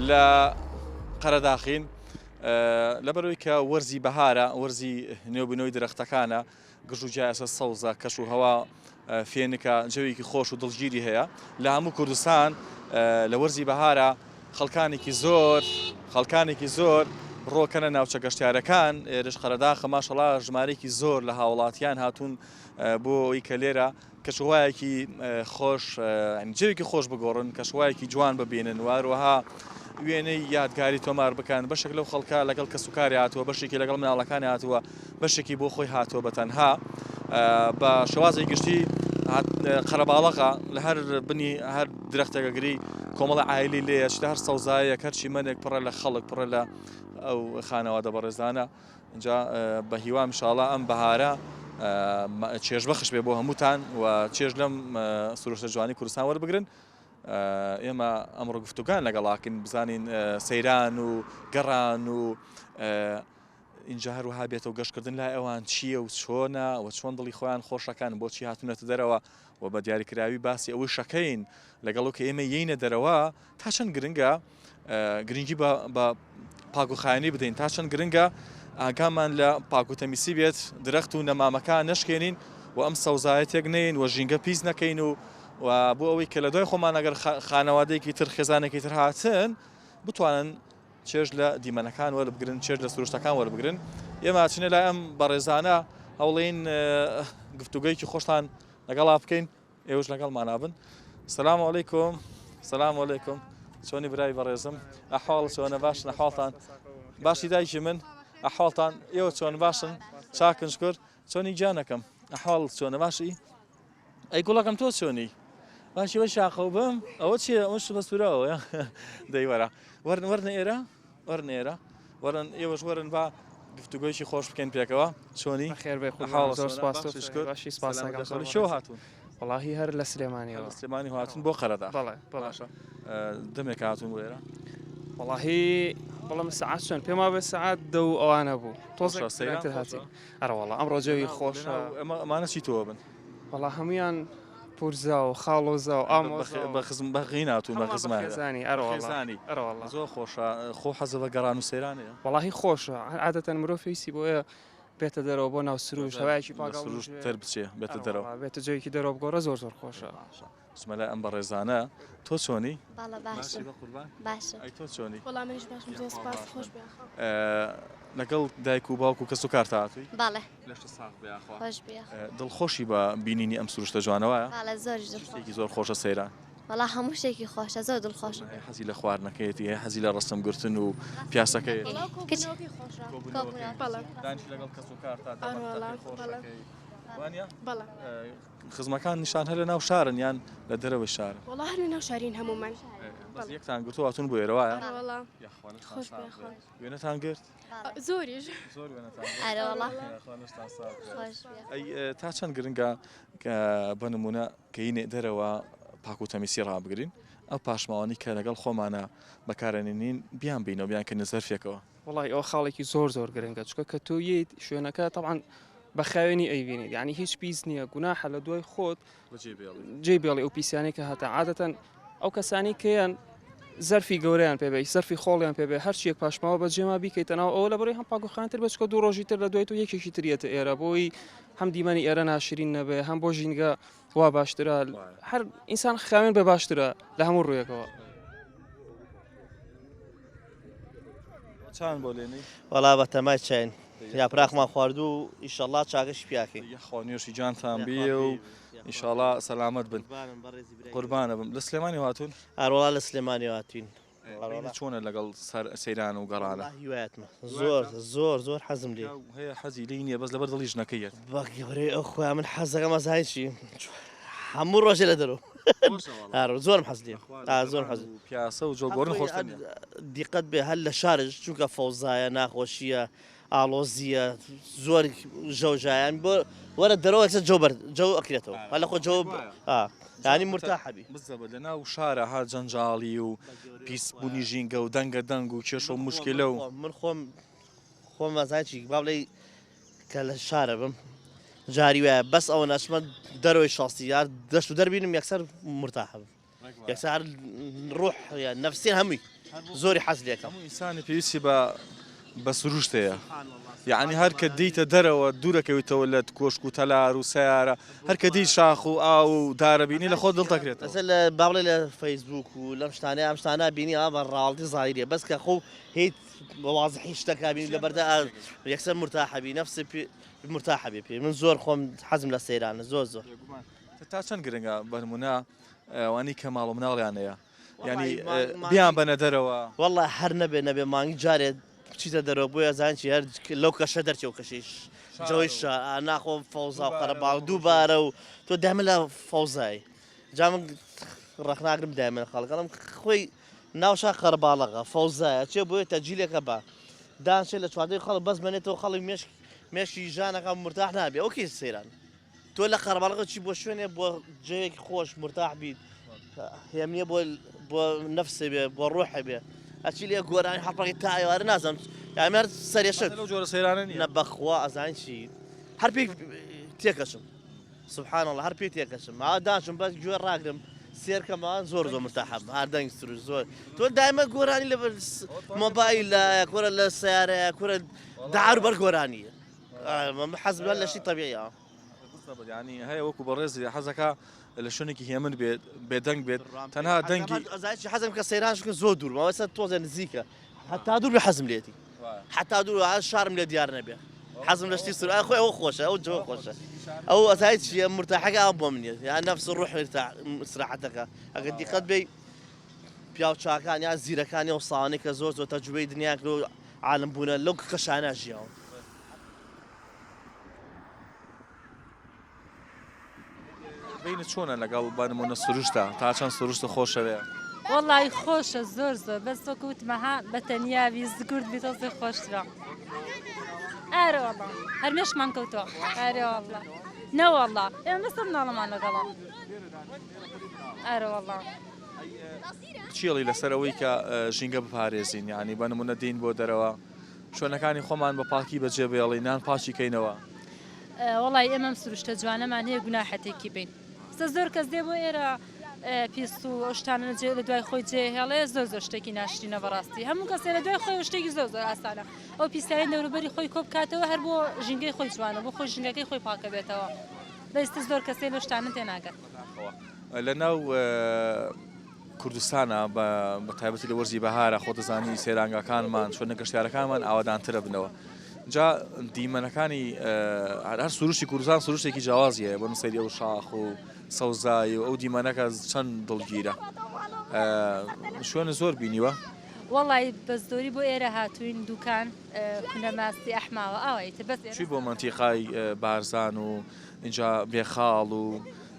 لە قەرەداخین لەبەرەوەی کە وەرزی بەهارە وەرزی نوێبوونەوەی درەختەکانە گژ و گیایەسە سەوزە کەش و هەوا فێنکە جەوێکی خۆش و دڵگیری هەیە لە هەموو کوردستان لە وەرزی بەهارە خەڵکانێکی زۆر خەڵکانێکی زۆر ڕۆکەنە ناوچە گەشتیارەکان ئێرش قەرەداخە ماشەڵا ژمارێکی زۆر لە هاوڵاتیان هاتوون بۆ ئەوی کە لێرە کەشوهەوایەکی خۆش جەوێکی خۆش بگۆڕن، کەشوهەوایەکی جوان ببینن و هەروەها وێنەی یادگاری تۆمار بکەن، بەشێک لەو خەڵکە لەگەڵ کەسوکاری هاتووە، بەشێکی لەگەڵ مناڵەکانی هاتووە، بەشێکی بۆ خۆی هاتووە بە تەنها. بە شێوازی گشتی قەرەباڵغە لە هەر بنی هەر درەختێکە گری کۆمەڵە عایلی لێیە، چ لە هەر سەوزایەک هەر چیمەنێک پڕە لە خەڵک، پڕە لە ئەو خانەوادە بەڕێزانە. جا بە هیوام ئینشاڵا ئەم بەهارە چێژبەخش بێ بۆ هەمووتان و چێژ لەم سروشتە جوانی کوردستان وەربگرن. ئێمە ئەمڕۆ گفتوگان لەگەڵاکەین بزانین سەیران و گەڕان و اینجا هەروەها بێتەوە گەشتکردن لای ئەوان چییە و چۆنە و چۆن دڵی خۆیان خۆشەکان بۆچی هاتوونەتە دەرەوە و بە دیاریکراوی باسی ئەوەی شەکەین لەگەڵ کە ئێمە یینە دەرەوە تا چەند گرنگە گرنگی بە پاک و خاوێنی بدەین تا چەند گرنگە ئاگامان لە پاک و تەمیسی بێت درەخت و نەمامەکان نەشکێنین و ئەم سەوزایە تێک نەین و ژینگە پیس نەکەین و و بۆ ئەوەی کە لە دوای خۆمان ئەگەر خانەوادەیەکی تر خێزانێکی تر هاتن بتوانن چێژ لە دیمەنەکان وەربگرن چێژ لە سروشتەکان وەربگرن ئێمە چنە لای ئەم بەڕێزانە هەوڵین گفتوگەیەکی خۆشتان لەگەڵا بکەین ئێوەش لەگەڵمانا بن. سلام علیکم سلام علیکم چۆنی برای بەڕێزم ئەحواڵ چۆنە باشن ئەحواڵتان باشی دایکی من ئەحواڵتان ئێوە چۆن باشن چاکن شکر چۆنی گیانەکەم ئەحواڵ چۆنە باشی ئەی گوڵەکەم تۆ چۆنی باشی وە شاخەو بم ئەوە چییە ئەوە شت بەسوورەوە دەی وەرە وەرن وەرنە ئێرە وەرن ئێرە وەرن ئێوەش وەرن با گفتوگۆیەکی خۆش بکەین پێکەوە چۆنی بەخێر بێ حاڵە قوربان زۆر چۆنە؟ سپاس تۆ باشی شکر باشی سپاس سەلامەت ئەکەم لەشەڵی زۆر شەو بەڕێز هاتوون وەڵاهی هەر لە هەر سلێمانیەوە لە سلێمانی هاتوون بۆ قەرەداخ بەڵێ بەڵێ باشە دەمێک هاتوون بۆ ئێرە وەڵاهی بەڵام سەعات چۆن پێم وابێ سەعات دە و ئەوانە بوو تۆزێک خۆشە سەیران درەنگتر خۆشە هاتین ئەرە وەڵا ئەمڕۆ جەوی لەناو خۆشە لەناو ئەمە ئەمانە چی تۆوە بن وەڵا هەمویان پورزا و خاڵۆزا و ئامۆزا و بە خزم بە غینات و بە هەمووان بە خزمانە خێزانی ئەرە وەڵا خێزانی ئەرە وەڵا زۆر خۆشە خۆ حەزە بە گەڕان و سەیرانەیە وەڵاهی خۆشە عادەتەن مرۆڤ پێویستی بۆیە بێتە دەرەوە بۆ ناو سروشت هەوایەکی لە پاک سروشت هەڵمژێ دەربچێ بێتە ئەرە دەرەوە وەڵا بێتە جێیەکی دەرەوە بگۆڕە زۆر زۆر خۆشە باشە بچمە لای ئەم بەڕێزانە تۆ چۆنی؟ بەڵێ باشی باشم بە قوربان باشم. ئەی تۆ چۆنی؟ وەڵا منیش باشم زۆر یاخوا سپاس باشن خۆش بێ یاخوا. لەگەڵ دایک و باوک و کەس و کارتا هاتووی؟ بەڵێ. لەشت ساغ بێ یاخوا. خۆش بێ یاخوا. دڵخۆشی بە بینینی ئەم سروشتە جوانە وایە؟ بەڵێ زۆریش چ دڵخۆشم. شتێکی زۆر خۆشە سەیران؟ وەڵا هەموو شتێکی خۆشە زۆر دڵخۆشم. هەیە حەزی لە خواردنەکەیەتی هەیە حەزی لە ڕەسم گرتن و پیاسەکەیەتی. وەڵا کۆبوونەوەکەی خۆشە. کۆبوونەوەکەی. بەڵێ. دانیشی لەگەڵ کەس و کارتا ئەرێ وەڵا دەمەقتەقەی خۆش بەڵێ. ئەکەی وانیە؟ بەڵێ. خزمەکان نیشان هەر لە ناو شارن یان لە دەرەوەی شارن؟ وەڵا هەر لە ناو شارین هەموومان. بەس یەکتان گرتووە هاتوون بۆ ئێرە وایە؟ ئەرێ وەڵا. یاخوا لەشتان خۆش بێ ساغ بێ. یاخوا. وێنەتان گرت؟ زۆریش. زۆر وێنەتان گرت؟ ئەرێ وەڵا. یاخوا لەشتان ساغ بێ. خۆش بێ. ئەی تا چەند گرنگە کە بە نموونە کە یینە دەرەوە پاک و تەمیسی ڕابگرین ئەو پاشماوانەی کە لەگەڵ خۆمانە بەکارەنینین بیانبینەوە بیانکەینە زەرفێکەوە؟ وەڵاهی ئەوە خاڵێکی زۆر زۆر گرنگە چونکە کە تۆ یەیت شوێنەکە تەبعەن بە خاوێنی ئەیبینیت یعنی هیچ پیس نییە گوناحە لە دوای خۆت جێ بێڵی ئەو پیسیانەی کە هەتا عادەتەن ئەو کەسانی کەیان زەرفی گەورەیان پێ بێ زەرفی خۆڵیان پێ بێ هەرچیەک پاشماوە بە جێما بیکەیتە ناو ئەوە لە بەڕێ هەم پاکوخانتر بەچکە دوو ڕۆژی تر لە دوای تۆ یەکێکی تریەتە ئێرە بۆی هەم دیمەنی ئێرە ناشرین نەبێ هەم بۆ ژینگە وا باشترە هەر ئینسان خاوێن بە باشترە لە هەموو ڕوویەکەوە. چان بۆ لێنی؟ وەڵا بە تەمای چاین یاپراخمان خواردوو و ئیشەڵا چاکەشی پیاکەین. یەخوا نوێژی جوانتان بێ و ئیشەڵا سەلامەت بن. قوربانە بم. لە سلێمانی هاتوون؟ ئاروەڵا لە سلێمانی هاتوین. بەینت چۆنە لەگەڵ سەیران و گەڕانە؟ وەڵا هیوایەتمە زۆر زۆر زۆر حەزم لێ. هەیە حەزی لێی نییە بەس لەبەر دڵی ژنەکەی یەت. بە گەورەی ئەو خوایە من حەزەکەم ئەزانی چی هەموو ڕۆژێ لە دەرەوە زۆرم حەز لێ زۆر حەز پیاسە و جۆگۆڕن خۆشتر نییە. دیقەت بێ هەر لە شارش چونکە فەوزایە ناخۆشیە ئاڵۆزییە زۆر ژەوژایان بۆ وەرە دەرەوە ئێستا جەو بەر جەو ئەکرێتەوە هەر لە خۆ جەو یانی مورتاحە بی. بزەبت لە ناو شارا ها جەنجاڵی و پیس بونی ژینگە و دەنگە دەنگ و کێشە و موشکیلە و. من خۆم خۆم ئەزانی چی با بڵێی کە لە شارە بم جاری وایە بەس ئەوە ناچمە دەرەوەی شاستی یار دەشت و دەربینم یەکسەر مورتاحە بم. یەکسەر ڕوح یان نەفسیان هەمووی. زۆری حەز لێکەم. هەموو ئینسانی پێویستی بە بە سروشت هەیە یەعنی هەر کە دێیتە دەرەوە دوورەکەویتەوە لە کۆشک و تەلار و سەیارە هەر کە دێی شاخ و ئاو و دارە بینی لە خۆت دڵ دەکرێتەوە. ئەسە لە با بڵێ لە فەیسبووک و لەم شتانەی ئەم شتانە بینی ئەوە بە ڕاڵتی زاهیریە بەس کە خۆ هیچ بە وازحی شتەکە بینی لە بەردە یەکسەر مرتاحە بی نەفسی پێ مرتاحە بێ پێ من زۆر خۆم حەزم لە سەیرانە زۆر زۆر. بێگومان تا چەند گرنگە بە نموونە ئەوانەی کە ماڵ و مناڵیان هەیە یانی بیان بەنە دەرەوە. وەڵا هەر نەبێ نەبێ مانگی جارێ بچیتە دەرەوە بۆیە زان چی هەر لەو کەشە دەرچێ و کەشیش جەوەی شار ناخۆ فەوزا و قەرەباڵ دووبارە و تۆ دایمە لە فەوزای جا من ڕەخناگرم دایمە لە خەڵک ئەڵێم خۆی ناو شار قەرەباڵغە فەوزایە چێ بۆیە تەجیلێکە بە دانچێ لە چواردەی خەڵک بەس مەنێتەوە خەڵک مێشک مێشکی ژانەکە مرتاح نابێ ئەو کەی سەیران تۆ لە قەرەباڵغە چی بۆ شوێنێ بۆ جێیەکی خۆش مرتاح بیت هێمنیە بۆ بۆ نەفسێ بێ بۆ ڕۆحێ بێ ئەچی لێ گۆرانی حەپەقی تا ئێوارە نازانم یانی هەر سەرێشە لەو جۆرە سەیرانە نییە نە بەخوا ئەزانی چی هەر پێی تێکەچم سبحان الله هەر پێی تێکەچم ها داشم بەس گوێ ڕاگرم سێرکەم زۆر زۆر مرتاحم هەر دەنگ سروش زۆر تۆ دایمە گۆرانی لە مۆبایل کورە لە سیارەیە کورە دار بەر گۆرانیە حەزم لە شتی تەبیعیە. یانی هەیە وەکو بەڕێزی حەزەکە لە شوێنێکی هێمن بێت بێدەنگ بێت تەنها دەنگی ئەزای حەزم کە سەیران شکە زۆر دوور ماوەسە تۆزە نزیکە هەتا دوور بێ حەزم لێتی حتا دوور شارم لێ دیار نەبێ حەزم لە شتی سور خۆی ئەو خۆشە ئەو جۆ خۆشە ئەو ئەزای چیە مرتاحەکە ئەو بۆ منیە یان نفس ڕوح استراحەتەکە ئەگەر دیقەت بێ پیاو چاکان یان زیرەکانی ئەو ساڵانەی کە زۆر زۆر تەجروبەی دنیایان کردوە و عالم بوونە لەو کەشانە ژیاون. بینت چۆنە لەگەڵ بە نمونە سروشتە تا چەند سروشتە خۆشەوێ؟ وەڵی خۆشە زۆر زۆر بەس وەکو وتمە ها بە تەنیا بی زگورد بی تۆزێ خۆشترە ئارە وەڵا هەر مێشکمان کەوتووە ئارە وەڵا نەوەڵا ئێمە بەسە مناڵەمان لەگەڵە ئارە وەڵا. چیڵی لەسەر ئەوەی کە ژینگە بپارێزین یعنی بە نمونە دین بۆ دەرەوە شوێنەکانی خۆمان بە پاکی بەجێ بێڵین نان پاکی کەینەوە. وەڵی ئێمەم سروشتە جوانەمان هەیە گوناحەتێکی بین سە زۆر کەس دێ بۆ ئێرە پیس و ئەو شتانە جێ لە دوای خۆی جێ هێڵێ زۆر زۆر شتێکی ناشرینە بەڕاستی هەموو کەسێ لە دوای خۆی شتێکی زۆر زۆر ئاسانە ئەو پیسایی دەوروبەری خۆی کۆ بکاتەوە هەر بۆ ژینگەی خۆی جوانە بۆ خۆی ژینگەکەی خۆی پاکە بێتەوە بەستە زۆر کەسێ لەو شتانە تێناگەن. لە ناو کوردستانە بە تایبەتی لە وەرزی بەهارە خۆ دەزانی سەیرانگاکانمان شوێنە گەشتیارەکانمان ئاوادانترە بنەوە جا دیمەنەکانی هەر سروشتی کوردستان سروشتێکی جیاوازی هەیە بۆ سەیری ئەو شاخ و سەوزایی و ئەو دیمەنەکە چەند دڵگیرە شوێنە زۆر بینیوە وەڵی بە زۆری بۆ ئێرە هاتوین دوکان کونەماستی ئەحماوە ئاوایی تر بەس چی بۆ مەنتیقای بارزان و اینجا بێخاڵ و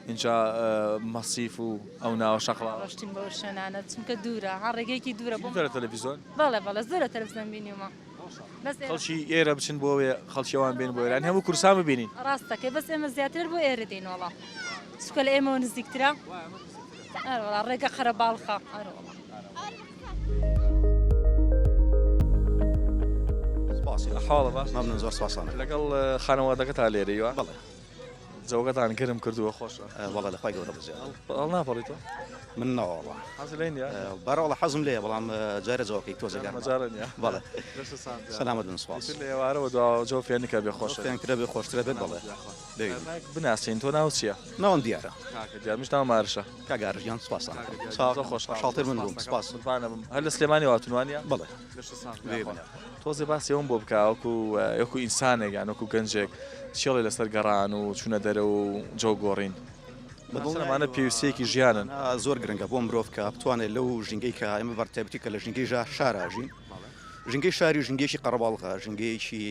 ئینجا مەسیف و ئەو ناوە شەقڵاوە. ڕۆشتین بەو شوێنانە چونکە دوورە ها ڕێگەیەکی دوورە بۆ بینیوتە لە تەلەفیزۆن؟ بەڵێ بەڵێ زۆر لە تەلەفزیۆن بینیومە بەس ئێرە خەڵکی ئێرە بچن بۆ وێ خەڵکی ئەوان بێن بۆ ئێرە یانی هەموو کوردستان ببینین. ڕاست دەکەی بەس ئێمە زیاتر بۆ ئێرە دێین وەڵا چونکە لە ئێمەوە نزیکترە ئەرێ وەڵا ڕێگە قەرەباڵخە ئەرێ وەڵا. سپاس حاڵە باش مەمنون زۆر سپاسان لەگەڵ خانەوادەکەتا لێرەی وا؟ بەڵێ جەوەکەتان گەرم کردووە خۆشە. وەڵا لە خوای گەورە بزیاد. هەڵناپەڕی تۆ؟ من نەوەڵا. حەزت لێی نییە؟ بەرەوەڵا حەزم لێیە بەڵام جارێ جەوەکەی تۆزێ گەرمە. مەجالە نییە؟ بەڵێ. لەشت ساغ بێ. سەلامەت بن سوپاس. ئیتر لە ئێوارەوە دوا جەو فێنکە بێ خۆشە. فێنکترە بێ خۆشترە بێت بەڵێ. بێ. بناسین تۆ ناوت چییە؟ ناوم دیارە. کاکە دیار منیش ناوم ئارشە. کاک ئارش گیان سوپاستان کاکە دەکەم. دیار چاک زۆر خۆشحاڵم. خۆشحاڵتر من بووم سوپاس. قوربانە بم. هەر لە سلێمانی هاتوون وانییە؟ بەڵێ. لەشت ساغ بێ یاخوا. تۆزێ باسی ئەوەم بۆ بکە وەکو وەکو ئینسانێک یان وەکو گەنجێک چێڵێ لەسەر گەڕان و چوونە دەرەوە و جەو گۆڕین ئەمانە پێویستیەکی ژیانن. زۆر گرنگە بۆ مرۆڤ کە بتوانێت لەو ژینگەی کە ئێمە بە تایبەتی کە لە ژینگەی ژا شارا ژین ژینگەی شاری ژینگەیەکی قەرەباڵغە ژینگەیەکی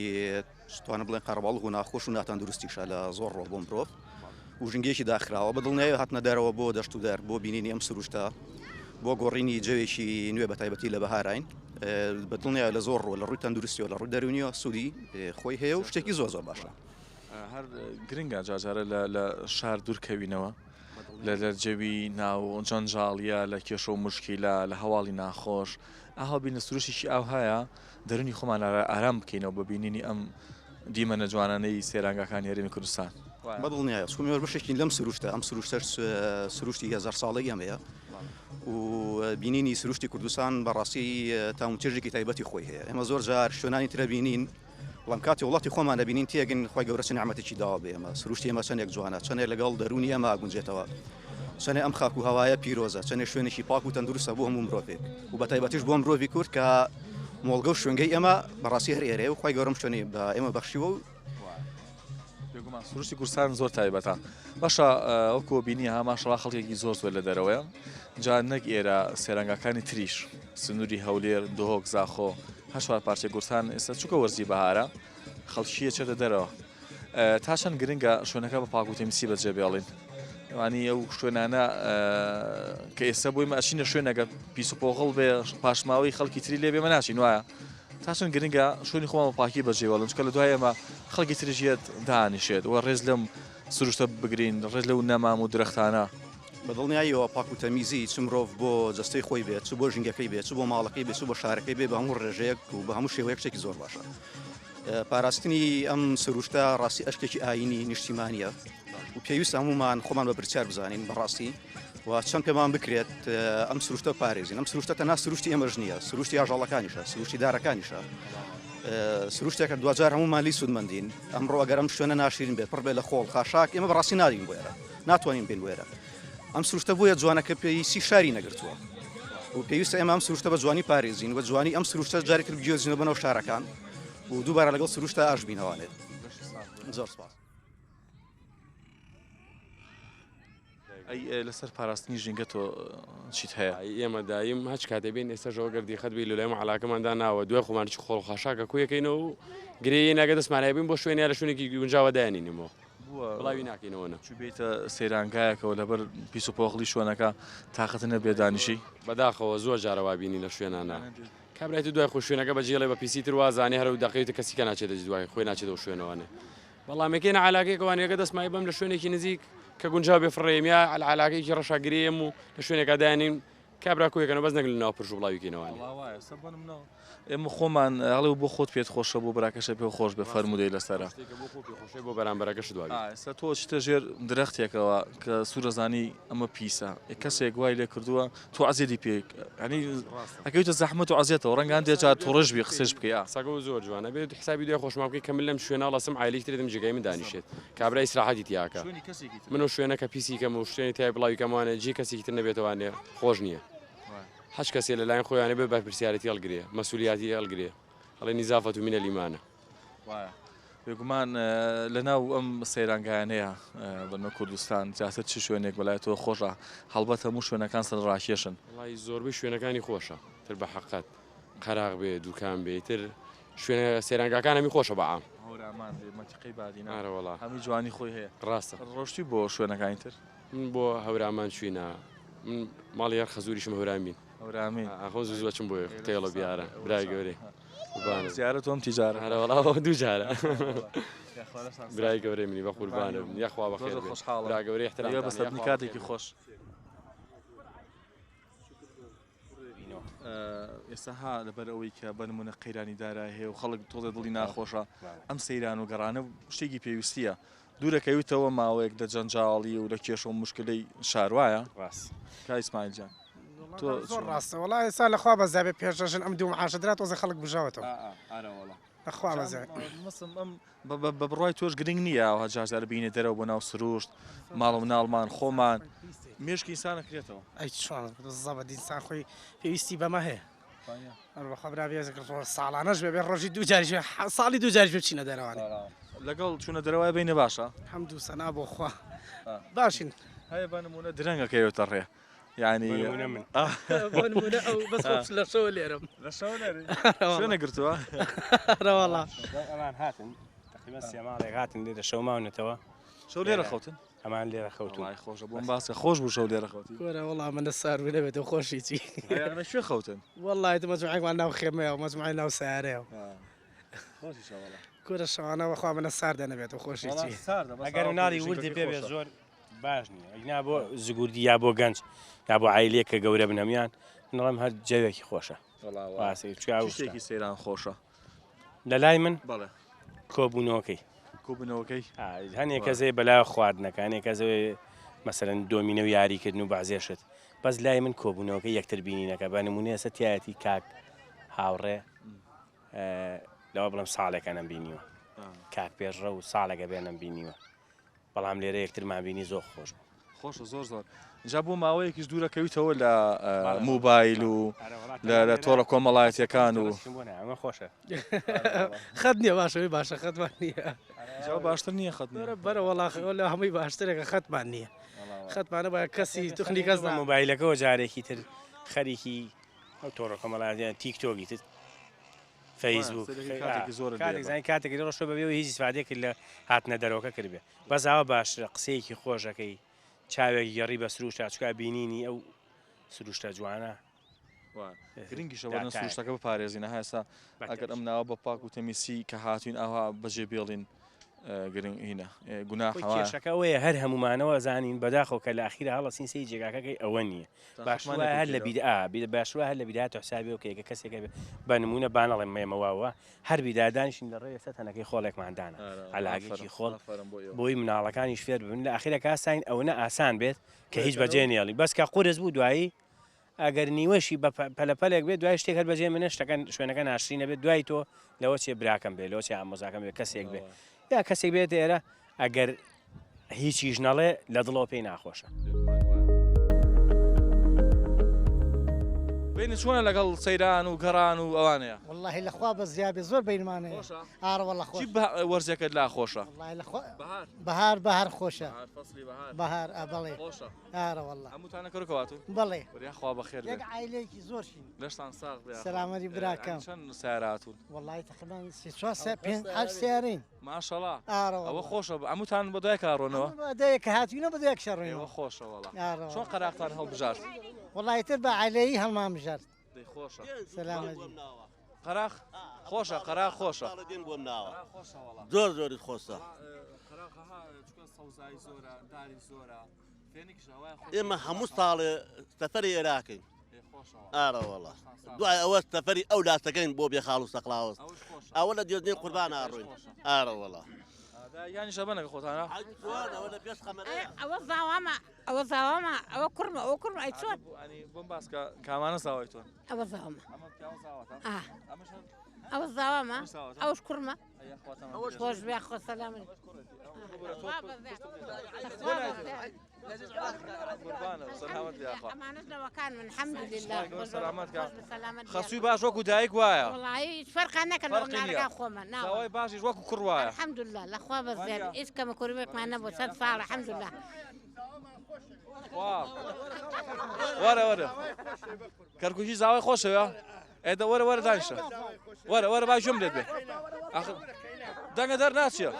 توانم بڵێن قەرەباڵغ و ناخۆش و ناتەندروستیشە لە زۆر ڕۆ بۆ مرۆڤ و ژینگەیەکی داخراوە بە دڵنیایی هاتنە دەرەوە بۆ دەشت و دەر بۆ بینینی ئەم سروشتە بۆ گۆڕینی جەوێکی نوێ بە تایبەتی لە بەهاراین بە دڵنیای لە زۆر ڕوو لە ڕووی تەندروستیەوە لە ڕووی دەروونیەوە سوودی خۆی هەیە و شتێکی زۆر زۆر باشە. هەر گرنگە جارجارە لە شار دوورکەوینەوە لە لە جەوی ناو جەنجاڵیە لە کێشە و مشکیلە لە هەواڵی ناخۆش ئاها بین لە سروشتێکی ئاوهایە دەرونی خۆمان ئارام بکەینەوە بە بینینی ئەم دیمەنە جوانانەی سەیرانگاکانی هەرێمی کوردستان. بەدڵنیایە چونکە ئێمە بەشێکین لەم سروشتە، ئەم سروشتەش سروشتی هەزار ساڵەی ئێمەیە و بینینی سروشتی کوردستان بەڕاستی تام و چێژێکی تایبەتی خۆی هەیە. ئێمە زۆر جار شوێنانی ترە بینین، بەڵام کاتی وڵاتی خۆمان دەبینین تێگەین خوای گەورە چ نیعمەتێکی داوە بە ئێمە، سروشتی ئێمە چەندێک جوانە، چەندێک لەگەڵ دەروونی ئێمە ئەگونجێتەوە، چەندێک ئەم خاک و هەوایە پیرۆزە، چەندێک شوێنێکی پاک و تەندروستە بۆ هەموو مرۆڤێک و بە تایبەتیش بۆ مرۆڤی کورد کە مۆڵگە و شوێنگەی ئێمە بەڕاستی هەر ئێرەیە و خوای گەورە ئەم شوێنەی بە ئێمە بەخشیوە و بێگومان سروشتی کوردستان زۆر تایبەتە باشە وەکو بینی ها ماشەڵا خەڵکێکی زۆر زۆر لە دەرەوەیە جا نەک ئێرە سێرانگاکانی تریش سنووری هەولێر دهۆک زاخۆ هەر چوار پارچەی کوردستان ئێستا چووکە وەرزی بەهارە خەڵکیە چێتە دەرەوە تا چەند گرنگە شوێنەکە بە پاک و تەمیسی بەجێ بێڵین وانی ئەو شوێنانە کە ئێستا بۆی مەچینە شوێنەکە پیس و پۆغڵ بێ پاشماوەی خەڵکی تری لێ بێمە ناچین وایە تا چەند گرنگە شوێنی خۆمان بە پاکی بەجێ بێڵین چونکە لە دوای ئێمە خەڵکی تریش یەت دانیشێت و ڕێز لەم سروشتە بگرین ڕێز لەو نەمام و درەختانە. بە دڵنیاییەوە پاک و تەمیزی چ مرۆڤ بۆ جەستەی خۆی بێت، چ بۆ ژینگەکەی بێت، چ بۆ ماڵەکەی بێت، چ بۆ شارەکەی بێت، بە هەموو ڕێژەیەک و بە هەموو شێوەیەک شتێکی زۆر باشە. پاراستنی ئەم سروشتە ڕاستی ئەرکێکی ئایینی نیشتیمانییە و پێویستە هەموومان خۆمان بە پرسیار بزانین بەڕاستی و چەند پێمان بکرێت ئەم سروشتە پارێزین ئەم سروشتە تەنها سروشتی ئێمەش نییە سروشتی ئاژەڵەکانیشە سروشتی دارەکانیشە سروشتێکە دوجار هەموومان لی سوودمەندین ئەمڕۆ ئەگەر ئەم شوێنە ناشرین بێت پڕ بێت لە خۆڵ خاشاک ئێمە بەڕاستی نادین بۆ ئێرە ناتوانین بین بۆ ئێرە ئەم سروشتە بۆیە جوانەکە پێویستی شاری نەگرتووە و پێویستە ئێمە ئەم سروشتە بە جوانی پارێزین و جوانی ئەم سروشتە جارێکتر بگوێزینەوە بەناو شارەکان و دووبارە لەگەڵ سروشتە ئاش بینەوانێت زۆر سپاس. ئەی لەسەر پاراستنی ژینگە تۆ چیت هەیە؟ ئەی ئێمە دایم هەچ کاتێ بین ئێستاش ئەوە گەر دیقەت بی لەلای عەلاکەمان داناوە دوای خۆمان چ خۆڵ خاشاکە کویەکەینەوە و گرێی ناگە دەستمان هەیە بین بۆ شوێنیا لە شوێنێکی گونجاوە دایانینەوە بڵاوی ناکەینەوە نا. چووبیتە سەیرانگایەکەوە لەبەر پیس و پۆخڵی شوێنەکە تاقەتت نەبێ دانیشی؟ بەداخەوە زۆر جارە وا بینی لە شوێنانا کابرای تر دوای خۆی شوێنەکە بەجێڵێ بە پیسی تر وازانێ هەر ئەو دەقەی تر کەسی کە ناچێتە دوای خۆی ناچێتەوە شوێنەوانێ بەڵام یەکێ نە عەلاگەیەکە وانەیەکە دەستمای بەم لە شوێنێکی نزیک کە گونجاو بێ فڕێم یا عەلاگەیەکی ڕەشا گرێم و لە شوێنێکا دایانین کابرا کۆیەکەنەوە بەس نەک لە ناو پرش و بڵاوی کەینەوانێ. وەڵا وایە سەر بۆ نمونە ئێمە خۆمان هەڵێ بۆ خۆت پێت خۆشە بۆ براکەشە پێ خۆش بێ فەرموودەی لەسەرە. شتێکە بۆ خۆ پێ خۆشە بۆ بەرامبەرەکەشت وابێ. ئا ئێستا تۆ ئەچیتە ژێر درەختێکەوە کە سوورە زانی ئەمە پیسە ئێ کەسێک وای لێ کردووە تۆ عەزێتی پێ یانی ئەکەویتە زەحمەت و عەزێتەوە ڕەنگە هەندێ جار توڕەش بی قسەش بکەی ئا. قسەکەو زۆر جوانە بێت حسابی دوای خۆشمان بکەی کە من لەم شوێنە هەڵەسم عایلەیەکی تر دێتم جێگای من دانیشێت کابرا ئیسراحەتی تیاکا شوێنی کەسێکی تر. من ئەو شوێنە کە پیسی کەم و شوێنی تای بڵاوی کەم وانێ جێی کەسێکی تر نەبێتەوانێ خۆش نییە هەچ کەسێ لەلایەن خۆیانێ بێ بەرپرسیارێتی هەڵگرێ مەسولیاتی هەڵگرێ ئەڵێ نیزافەت و منە لیمانە. وایە بێگومان لەناو ئەم سەیرانگایانەیە بەنمە کوردستان زیاتر چ شوێنێک بەلای تۆ خۆشە هەڵبەت هەموو شوێنەکان سەرنجڕاکێشن. وەڵایی زۆربەی شوێنەکانی خۆشە تر بە حەقەت قەراغ بێ دوکان بێ ئیتر شوێنە سەیرانگاکان هەمی خۆشە بە عام. هەورامان بێ مەنتیقەی بادینان ئارەوەڵا هەمووی جوانی خۆی هەیە. ڕاستە. ڕۆشتوی بۆ شوێنەکانی تر؟ من بۆ هەورامان چوینە من ماڵی هەر خەزوریشم هەورامین. هەورامین. ئاخۆ زوو زوو ئەچم بۆیە تێڵە بیارە برای گەورەی. زیارەت وەم تیجارە. ئەرە وەڵا ئەوە دوو جارە. برای گەورەی منی بە قوربانە بم یاخوا بەخێر بێن. برا گەورەی احترامتان یاخوا کاتێکی خۆش. ئێستا ها لەبەر ئەوەی کە بە نمونە قەیرانی دارای هەیە و خەڵک تۆزێ دڵی ناخۆشە ئەم سەیران و گەڕانە شتێکی پێویستیە دوورەکەویتەوە ماوەیەک لە جەنجاڵی و لە کێشە و موشکلەی شار وایە؟ ڕاست. کا ئیسماعیل جان تۆ زۆر ڕاستە وەڵا ئێستا لەخوا بەزابێ پێشەژن ئەم دوو معاشە درا تۆزێ خەڵک بژاوەتەوە. ئارە وەڵا. لەخوا بەزابێ. مەسم ئەم بە بڕوای تۆش گرنگ نییە ئەوها جار جار بینە دەرەوە بۆ ناو سروشت ماڵ و مناڵمان خۆمان مێشکی ئینسان ئەکرێتەوە. ئەی چۆن زەبت ئینسان خۆی پێویستی بەمە هەیە. بەخوا برا بێ ساڵانەش بێ بێ ڕۆژی دوو جاریش بێ ساڵی دوو جاریش بێ بچینە دەرەوانێ. لەگەڵ چوونە دەرەوە بینە باشە؟ حەمد و سەنا بۆ خوا باشین. هەیە بە نموونە درەنگ ئەکەوێتە ڕێ یانی بۆ نموونە من بۆ نموونە ئەو بەس خۆش لە شەوە لێرەم. لە شەوە لێرەی؟ شوێنە گرتووە؟ ئەرەوەڵا. ئەمان هاتن تەقریبا سێ ماڵێک هاتن لێرە شەو ماونەتەوە. شەو لێرە خەوتن؟ ئەمان لێرە خەوتون. وەڵای خۆشە بۆم باسکە خۆش بوو شەو لێرە خەوتی. کورە وەڵا منە سار بوو نەبێتەوە خۆشی چی. ئەی لە کوێ خەوتن؟ وەڵای تۆ مەجموعەیەکمان ناو خێمەیە و مەجموعەی ناو سەیارەیە. خۆشیشە وەڵا. کورە شەوانە بەخوا منە ساردە نەبێتەوە خۆشی وەڵا چی. ساردە بەس ئەگەر ئاوەکەی مناڵی وردی ژینگەکەی پێ بێ خۆشە. زۆر باش نییە ئەگینا بۆ زگوردی یا بۆ گەنج یا بۆ عایلەیەک کە گەورە بن هەموویان من ئەڵێم هەر جەوێکی خۆشە. وەڵا وایە. ڕاستە چونکە چ ئەو شتە. شتێکی سەیران خۆشە؟ لە لای من بەڵێ. کۆبوونەوەکەی. کۆبوونەوەکەی. هەنێ کەس هەیە بەلای خواردنەکە، هەنێ کەس هەیە مەسەلەن دۆمینە و یاریکردن و بەعزێ شت. بەس لای من کۆبوونەوەکە یەکتر بینینەکە بە نموونە ئێستا تایەتی کاک هاوڕێ لەوە بڵێم ساڵێکە نەمبینیوە کاک پێشڕەو ساڵێکە بێ نەمبینیوە بەڵام لێرە یەکترمان بینی زۆر خۆش بوو. خۆشە زۆر زۆر جا بۆ ماوەیەکیش دوورەکەویتەوە لە موبایل و لە تۆڕە کۆمەڵایەتیەکان و ئەمە خۆشە خەت نییە باشەوەی باشە خەتمان نییە جا باشتر نییە خەت نییە بەرە وەڵا لە هەمووی باشترێکە خەتمان نییە خەتمانە بە کەسی توخنی کەس مۆبایلەکەەوە جارێکی تر خەریکی ئەو تۆڕە کۆمەڵایەتیان تیک تۆکی تر فەیسبوک کاتێک زانی کاتێک ڕۆشتۆ بەبێ هیچ ئیسفادەیەک لە هاتنە دەرەوەکە کردبێ بەس ئاوا باشترە قسەیەکی خۆشەکەی چاوێک گەڕی بە سروشتا چکا بینینی ئەو سروشتە جوانە گرنگیشە وەرن سروشتەکە بپارێزین هەسا ئەگەر ئەم ناوە بە پاک و تەمیسی کە هاتوین ئاوا بەجێ بێڵین گرنگ هینە گوناح کێشەکە ئەوەیە هەر هەمومانەوە زانین بەداخەوە کە لە ئەخیرا هەڵەسین سەی جێگاکەکەی ئەوە نییە باشوە هەر لە بیدعا باشوە هەر لە بیدایەت حسابی و کێکە کەسێکە بە نمونە بانەڵێم مێمە واوە هەر بیدا دانیشین لە ڕێ سە تەنەکەی خۆڵێکمان دانا عەلاگێکی خۆڵ بۆی مناڵەکانیش فێر ببن لە ئەخیرە کاسین ئەوەنە ئاسان بێت کە هیچ بەجێ نێڵی بەس کە قورس بوو دوایی ئەگەر نیوەشی بە پەلەپەلێک بێت دوای شتێک هەر بەجێ منە شتەکە شوێنەکە ناشرینە بێت دوای تۆ لەوە چێ براکەم بێ لەوە چێ ئامۆزاکەم بێ کەسێک بێ یا کەسێک بێت ئێرە ئەگەر هیچیش نەڵێ لە دڵەوە پێی ناخۆشە. بینی چۆنە لەگەڵ سەیران و گەڕان و ئەوانەیە؟ وەڵاهی لە خوا بەزیابێ زۆر بینمان هەیە خۆشە؟ ئارە وەڵا خۆش چی وەرزێکت لا خۆشە؟ وەڵاهی لە خوا بەهار بەهار بەهار خۆشە بەهار فەسلی بەهار بەهار ئا بەڵێ خۆشە ئارە وەڵا هەمووتان لە کەرکوک هاتوون؟ بەڵێ وەرە یاخوا بەخێر یەک بێن عایلەیەکی زۆر شین لەشتان ساغ بێ یاخوا سەلامەتی براکەم چەند سەیارە هاتوون؟ وەڵاهی تەقریبا سێ چوار سێ پێنج حەوت سەیارەین ماشەڵا ئارە ئەوە وەڵا خۆشە هەمووتان بە دوای کاڕۆنەوە هەموو بە دوای کە هاتوینە بە دوای کشە ڕۆینەوە ئێوە خۆشە وەڵا ئارە چۆن وەڵا قەراغتان هەڵبژارد؟ وەڵا ئیتر بە عایلەیی هەڵمان بژارد دەی خۆشە سەلامەتی قەراغ خۆشە قەراغ خۆشە دێن بۆم ناوە زۆر زۆری خۆشە ئێمە هەموو ساڵێ سەفەری ئێراقین ئارە وەڵا دوای ئەوە سەفەری ئەو لاسەکەین بۆ بێخاڵ و سەقلاوەست ئەوە لە دێزنی قوربان ئاڕۆین ئارە وەڵا یانی شەبەنەکە خۆتانە ئەوە زاوامە ئەوە زاوامە ئەوە کوڕمە ئەوە کوڕمە ئەی چۆن بۆم باسکە کامانە زاوای تۆن ئەوە زاوامە ئەوە زاوامە ئەوش کوڕمە خۆش بێ خۆ سەلامت خەسووی باش وەکو دایک وایە فەرقا نەکەن خۆمە ناوای باشیش وەکو کوڕ وایە الحمدلله لەخوا بەزیاد هیچ کەمە کوریێکمان نەبوو چەند ساڵ الحمدلله وەرە وەرە کەرکوکی زاوای خۆشەوە ئێدە وەرە وەرە دانیشە وەرە وەرە با گوێم لێت بێ ئاخر دەنگە دەرناچیە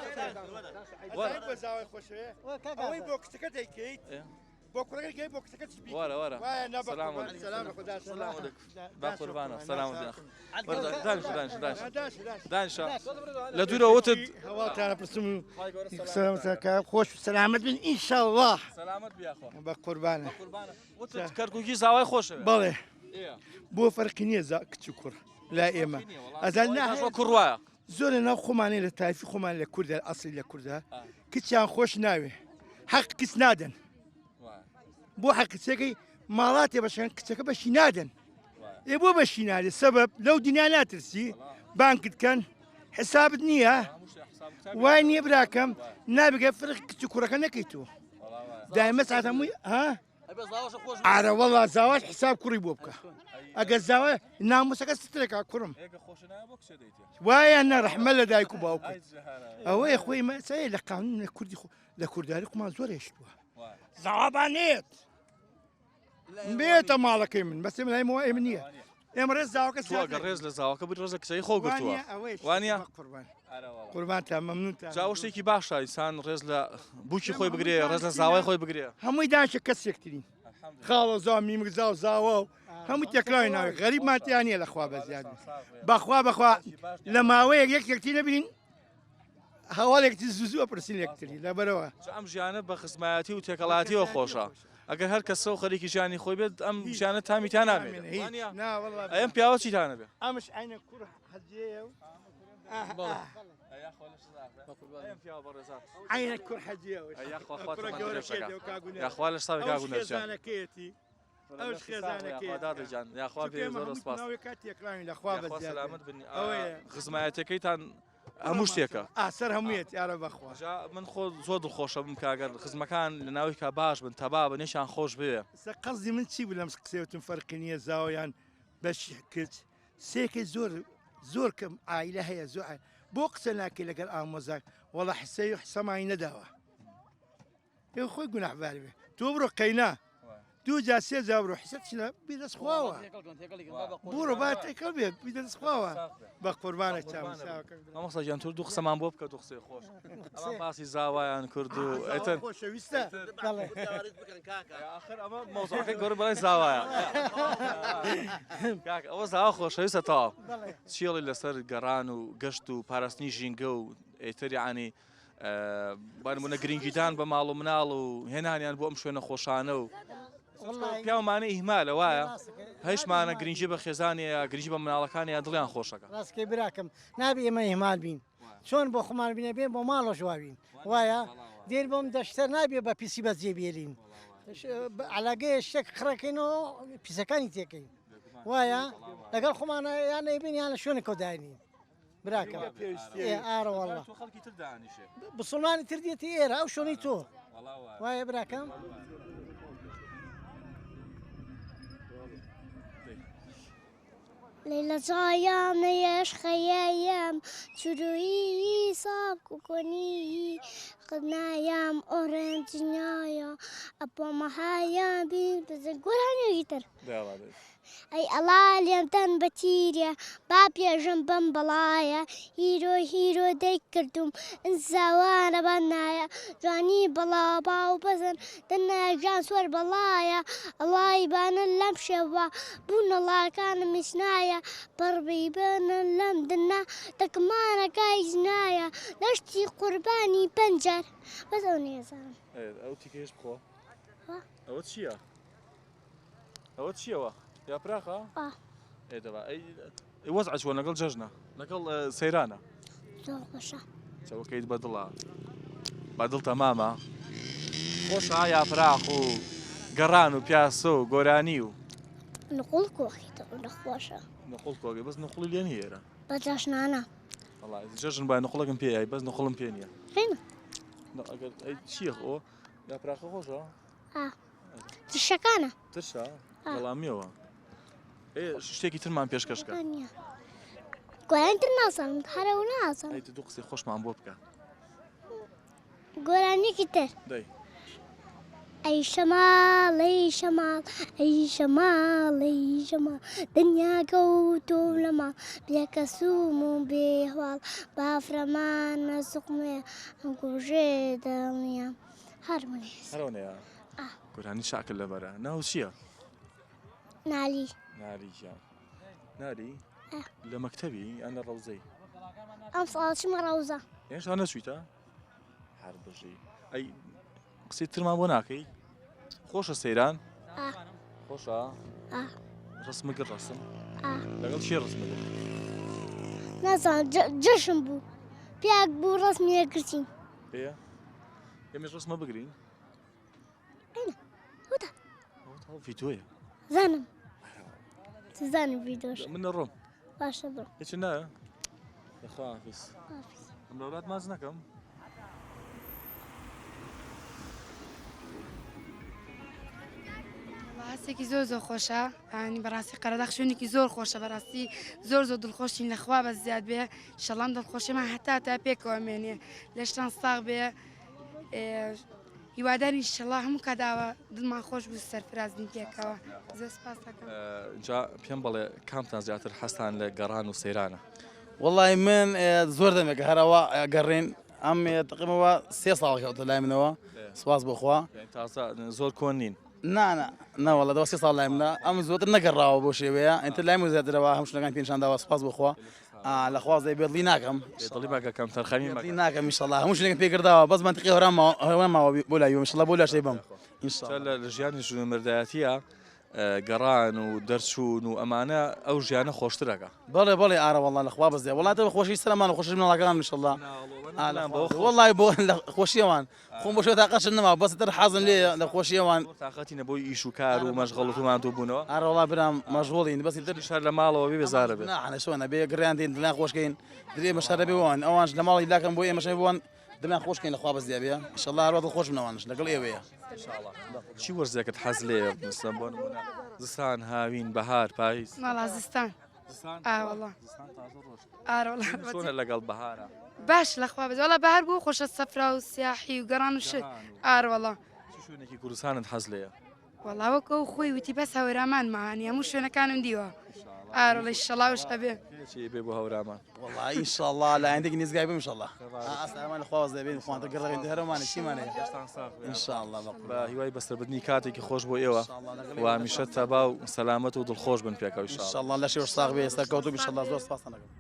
ئەوەی بۆ کچەکە دەیکەیت بۆ کوڕەکە گەی بۆ کچەکە چی بیکەیت وەرە وەرە وایە نا بە سلام قوربان علیکم سلام خدا سلام علیکم با قوربانە سلام علیکم وەرە دانیشە دانیشە دانیشە دانیشە لە دوورەوە وتت هەواڵتانە پرسم و سلامەتەکە خۆش و سەلامەت بن ئینشاءاللە سەلامەت بیاخوا بە قوربانە وتت کەرکوکی زاوای خۆشەوێ بەڵێ بۆ فەرقی نییە زا کچ و کوڕ لای ئێمە ئەزان نا کوڕ وایە زۆر لە ناو خۆمانێ لە تایفی خۆمان لە کوردە ئەسلی لە کوردە کچیان خۆش ناوێ حەق کچ نادەن بۆ حەق کچەکەی ماڵاتێ بەشەن کچەکە بەشی نادەن ئێ بۆ بەشی نادێ سەبەب لەو دنیا ناترسی بانکت کەن حسابت نییە وای نییە براکەم نابگە فرق کچ و کوڕەکە نەکەیت و دایمە ساعت هەمووی ها ئارە وەڵا زاواش حساب کوڕی بۆ بکە ئەگەر زاوا ناموسەکە سترێکا کوڕم وایە نە ڕەحمە لە دایک و باوکت ئەوەیە خۆی مەسەیە لە قانون لە کوردی خۆ لە کورداری خۆمان زۆر هێشتووە زاوابانێت بێتە ماڵەکەی من بەس من هەموو ئێمە نییە ئێمە ڕێز زاوەکە تۆ ئەگەر ڕێز لە زاوەکە بگری ڕێز لە کچەکەی خۆ گرتووە وانە قوربان قوربان تا مەمنون تا جا ئەو شتێکی باشە ئینسان ڕێز لە بووکی خۆی بگرێ ڕێز لە زاوای خۆی بگرێ هەمووی داشە کەسێکترین خاڵە زا میمک زا و زاوە و هەموو تێکراوی ناوی غەریبمان تیا نییە لەخوا بەزیاد بەخوا بەخوا لە ماوەیەک یەک یەکتی نەبین هەواڵێکتی زوو زوو ئەپرسین لەکتری لەبەرەوە ئەم ژیانە بە خزمایەتی و تێکەڵاتیەوە خۆشە ئەگەر هەر کەسە و خەریکی ژیانی خۆی بێت ئەم ژیانە تامی تا نامێنێت ئەم پیاوە چیتانە بێ ئەمش عینە کوڕ حەجەیە و. عینە کوڕ حەجیەوە یاخوا لە ساوی کاک گونەر جان. خێزانەکەیەتی ئەوش خێزانەکەیەتی دادە جان یاخوا پێ زۆر سپاس کاتێکراوین لەخوا یاخوا بەزیاد سەلامەت بن ئەوەیە. خزمایەتەکەیتان هەموو شتێکە ئاسەر هەموویەتی ئارە بەخوا جا من خۆ زۆر دڵخۆشە بم کاگەر خزمەکان لە ناوی کا باش بن تەبا بن یەکیان خۆش بوێ سە قەزی من چی بوو لەم قسەوتم فەرقی نییە زاویان بەشی کچ سێکەی زۆر زۆر کەم ئایلە هەیە زۆر بۆ قسە ناکەی لەگەر ئامۆزاک وەڵا حسەی و حسەمانی نەداوە ئێ خۆی گوناحبار بێ تۆ بڕۆ قەینا دوو جا سێ جا بڕۆ حسە چنە بیدەست خواوە بڕۆ با تێکەڵ بێ بیدەست خواوە بە قوربانە چاوم مامۆستا گیان تۆ دوو قسەمان بۆ بکە دوو قسەی خۆش ئەمان باسی زاوایان کرد و ئیتر خۆشەویستە ئاخر ئەمە مەوزوعەکەی گۆڕی بەڵێ زاوایە کاک ئەوە زاوا خۆشەویستە تەواو چیڵی لەسەر گەڕان و گەشت و پاراستنی ژینگە و ئیتر یعنی با نمونە گرنگیدان بە ماڵ و مناڵ و هێنانیان بۆ ئەم شوێنە خۆشانە و پیاومانە ئیهمالە وایە هەشمانە گرنگی بە خێزانیە گرنگی بە مناڵەکانیان دڵیان خۆشەکە ڕاستکەی براکەم نابی ئێمە ئیهمال بین چۆن بۆ خۆمان بینە بێن بۆ ماڵەش واوین وایە دێن بۆم دەشتە نابێ بە پیسی بەس جێ بێلین علاگەیە شتێک خڕەکەینەوە پیسەکانی تێکەین وایە لەگەڵ خۆمانە یان نەیبین یان لە شوێنێکەوە داینین براکەم ئێ ئارە والله تۆ خەڵکی تر دانیشێ بسڵمانی تر دێتی ئێرە ئەو شوێنەی تۆ وایە براکەم لەیلا جایام نەیەش خەیایم چرویی ساب کوکنی قدنایم ئۆرنج نایا ئەپۆمەهایم بین بزن گۆرانیەکی تر ئەی ئەڵا لێم دەن بە تیرێ با پێژم بەم بەڵایە هیرۆ هیرۆ دەی کردوم ئنزاوانە بەنایە جوانی بەڵا باو بەزن دەنایە گیان سوەر بەڵایە ئەڵای بانە لەم شێوە بوونەڵاکانم میسنایە پڕبی بنن لەم دنا دەکمانەکای ژنایە دەشتی قوربانی پەنجەر بەس ئەو نێزانم ئەو تیکەیش بخۆ ئەوە چییە؟ ئەوە چییەوە یاپراخە؟ ئێ دەبا ئەی وەزع چۆن لەگەڵ جەژنە لەگەڵ سەیرانە زۆر خۆشە چەوەکەیت بە دڵە بە دڵ تەمامە خۆشە یاپراخ و گەڕان و پیاسە و گۆرانی و نقوڵ کۆخیتەوە نەخۆشە نقوڵ کۆگە بەس نقوڵی لێ نییە ئێرە بە جەژنانە وەڵا جەژن بای نقوڵێکم پێ یای بەس نقوڵم پێ نییە خێنە ئەگەر ئەی چییە خۆ یاپراخە خۆشە ترشەکانە ترشە وەڵامیەوە شتێکی ترمان پێشکەش کە گۆرانی تر نازانم هەرە و نازانم ئەی دوو قسەی خۆشمان بۆ بکە گۆرانیەکی تر دەی ئەی شەماڵ ئەی شەماڵ ئەی شەماڵ ئەی شەماڵ دنیا کەوتوم لە ماڵ بێ کەسوم و بێ هەواڵ بافرەمانە سوقمەیە ئەم کوژێ دڵنیام هەرمونێ هەرۆنەیە گۆرانی چاکە لەبەرە ناو چییە؟ نالی نالی گیان نالی لە مەکتەبی یان لە ڕەوزەی؟ ئەم ساڵ چمە ڕەوزە هێشتا نەچوویتە؟ هەر بژی ئەی قسەی ترمان بۆ ناکەی؟ خۆشە سەیران؟ خۆشە؟ ڕسمگر ڕسم لەگەڵ چی ڕسمگر؟ نازان جەشن بوو پیاک بوو ڕسمی یەکگرتین ئێمەش ڕسمە بگرین؟ ڤیدۆیە زانم زانم ڤیدۆش من نەڕۆم باشە بڕۆ هیچ نایە خوا حافظ ئەم لەولات ماچ نەکەم هەستێکی زۆر زۆر خۆشە ینی بەڕاستی قەرەداخ شوێنێکی زۆر خۆشە بەڕاستی زۆر زۆر دڵخۆشین لەخوا بە زیاد بێ شەڵام دڵخۆشیمان هەتا تا پێکەوە مێنێ لەشتان ساغ بێ هیوادارین ئیشەڵا هەموو کات ئاوا دڵمان خۆش بوو سەرفراز بین پێکەوە زۆر سپاس دەکەم. جا پێم بڵێ کامتان زیاتر حەزتان لە گەڕان و سەیرانە؟ وەڵی من زۆر دەمێکە هەرەوە گەڕێن ئەم تقیمەوە سێ ساڵ کەوتە لای منەوە سواز بۆخوا تازە زۆر کۆن نین نانا نەوەڵە دەوە سێ ساڵ لای منە ئەم زۆتر نەگەڕاوە بۆ شێوەیە ئینتر لای من زیاترەوە هەم شتەکان پێنشانداوە سپاس بۆخوا لە خوا زەی بێدڵی ناکەم. بێدڵی مەکە کەم تەرخەمی مەکە. بێدڵی ناکەم ئینشەڵا هەموو شتێکم پێ کرداوە بەس مەنتیقی هەورام ماوە هەورام ماوە بۆ لای ئینشەڵا بۆ لاشەی بەم ئینشەڵا. لە ژیانی ژن و مردایەتیە گەڕان و دەرچوون و ئەمانە ئەو ژیانە خۆشترەکە. بەڵێ بەڵێ ئارە وەڵا لە خوا بەزێ وەڵا تە خۆشی سەرمان و خۆشی مناڵەکان انشالله وەڵای بۆ لە خۆشیەوان خۆم بۆ شوێ تاقەتم نەما بەس تر حەزم لێ لە خۆشیەوان تاقەتی نە بۆی ئیش و کار و مەشغەڵ و ماندوو بوونەوە. ئارە وەڵا برام مەشغوڵین بەس تر شار لە ماڵەوە بێ بێزارە بێ. نا حەنە شۆنە بێ گڕیان دێن دڵیان خۆشکەین درێ ئێمە شارە بێ وان ئەوانش لە ماڵی لاکەم بۆ ئێمەش بوان دڵیان خۆشکەین لە خوا بەزیا بێ ئیشەڵا هەروا دڵخۆش بن ئەوانش لەگەڵ ئێوەیە. چی وەرزێکت حەز لێیە مەسەلەن بۆ نموونە زستان هاوین بەهار پاییز؟ وەڵا زستان. ئا وەڵا. ئارە وەڵا. چۆنە لەگەڵ بەهارە؟ باش لەخوا بەزێ وەڵا بەهار بۆ خۆشە سەفرا و سیاحی و گەڕان و شت ئارە وەڵا. چ شوێنێکی کوردستانت حەز لێیە؟ وەڵا وەک ئەو خۆی وتی بەس هەورامان ماوانی هەموو شوێنەکانم دیوە ئارە وەڵا ئیشەڵا وش ئەبێ. چی بێ بۆ هەورامان؟ وەڵا ئینشاڵڵا لە ئایندەکی نزیکای بم ئینشاڵڵا. ئاسمان لە خوا وەزدە بێن خوان گەڕێن هەرەمانە چیمان هەیە ئینشاڵڵا بە هیوای بەسەربردنی کاتێکی خۆش بۆ ئێوە و هەمیشە تەبا و سەلامەت و دڵخۆش بن پێکەوە ئینشاڵڵا لەشی وش ساغ بێ سەرکەوتوو بی ئینشاڵڵا زۆر سپاستان دەکەم.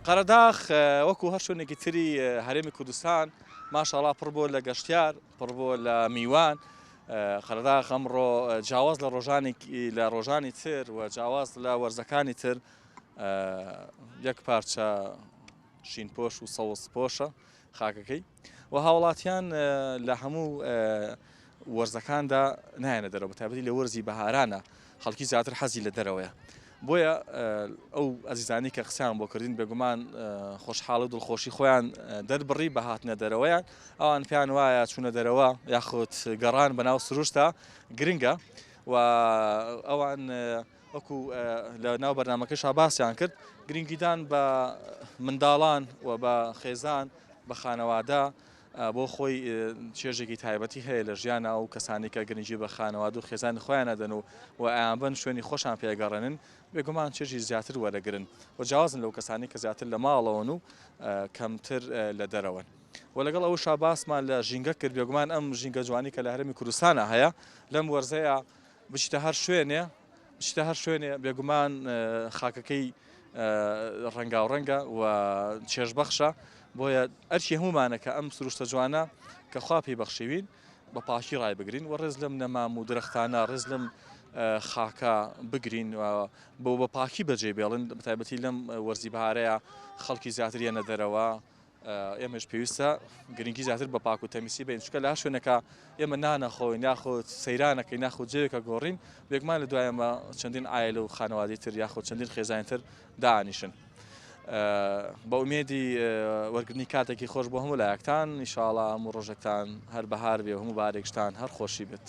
قەرەداخ وەکو هەر شوێنێکی تری هەرێمی کوردستان ماشاڵا پڕ بووە لە گەشتیار پڕ بووە لە میوان قەرەداخ ئەمڕۆ جیاواز لە ڕۆژانی لە ڕۆژانی تر و جیاواز لە وەرزەکانی تر یەک پارچە شینپۆش و سەوز پۆشە خاکەکەی و هاوڵاتیان لە هەموو وەرزەکاندا نایەنە دەرەوە بەتایبەتی لە وەرزی بەهارانە خەڵکی زیاتر حەزی لە دەرەوەیە بۆیە ئەو ئەزیزانی کە قسەیان بۆ کردین بێگومان خۆشحاڵ و دڵخۆشی خۆیان دەربڕی بە هاتنە دەرەوەیان ئەوان پێیان وایە چوونە دەرەوە یاخود گەڕان بەناو سروشتا گرنگە و ئەوان وەکو لە ناو بەرنمەکەشا باسیان کرد گرنگیدان بە منداڵان و بە خێزان بە خانەوادە بۆ خۆی چێژێکی تایبەتی هەیە لە ژیانا و کەسانی کە گرنگی بە خانەوادە و خێزانی خۆیان ئەدەن و و ئەیانبەن شوێنی خۆشان پێگەڕێنن بێگومان چێژی زیاتر وەرەگرن و جیاوازن لەو کەسانی کە زیاتر لە ماڵەوەن و کەمتر لە دەرەوەن. و لەگەڵ ئەوشا باسمان لە ژینگە کرد بێگومان ئەم ژینگە جوانی کە لە هەرێمی کوردستانە هەیە لەم وەرزەیە بچیتە هەر شوێنێ بچیتە هەر شوێنێ بێگومان خاکەکەی ڕەنگاوڕەنگە و چێژبەخشە بۆیە ئەرکی هەموومانە کە ئەم سروشتە جوانە کە خوا پێی بەخشیوین بە پاکی ڕایبگرین و ڕێز لەم نەمام و درەختانە ڕێز لەم خاکە بگرین و بۆ بە پاکی بەجێ بێڵن بەتایبەتی لەم وەرزی بەهارەیە خەڵکی زیاتر یەنە دەرەوە ئێمەش پێویستە گرنگی زیاتر بە پاک و تەمیسی بین چونکە لە هەر شوێنێکا ئێمە نانەخۆین یاخود سەیرانەکەین یاخود جێیەکە گۆڕین بێگومان لە دوای ئێمە چەندین عایلە و خانەوادەی تر یاخود چەندین خێزانی تر دانیشن بە ئومێدی وەرگرتنی کاتێکی خۆش بۆ هەموو لایەکتان ئیشاڵا هەموو ڕۆژێکتان هەر بەهار بێ و هەموو بارێکشتان هەر خۆشی بێت.